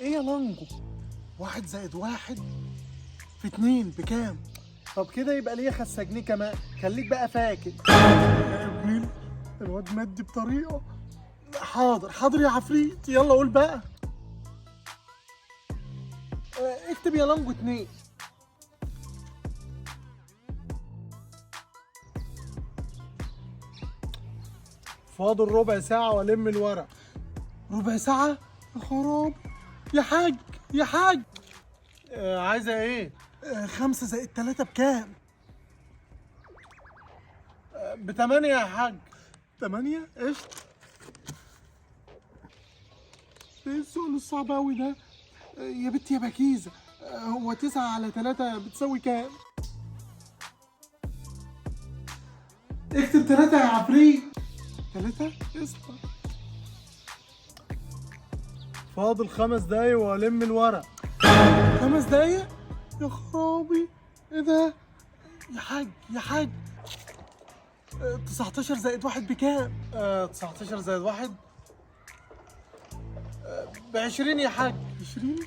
ايه يا لانجو؟ 1 زائد 1 في 2 بكام؟ طب كده يبقى ليا 5 جنيه كمان، خليك بقى فاكر. يا ابني الواد مادي بطريقة. حاضر حاضر يا عفريت، يلا قول بقى. اكتب يا لانجو 2. فاضل ربع ساعة والم الورق. ربع ساعة؟ يا خراب. يا حاج يا حاج. عايزة ايه؟ 5 زائد 3 بكام؟ ب8 يا حاج. 8؟ قشطة. ايه السؤال الصعب اوي ده؟ يا بنتي يا بكيزة، هو 9 على 3 بتساوي كام؟ اكتب 3 يا عفريت. 3؟ قشطة. فاضل 5 دقايق والم الورق. 5 دقايق؟ يا خرابي، ايه ده؟ يا حاج يا حاج. 19 زائد 1 بكام؟ 19 زائد 1 ب20 يا حاج. 20؟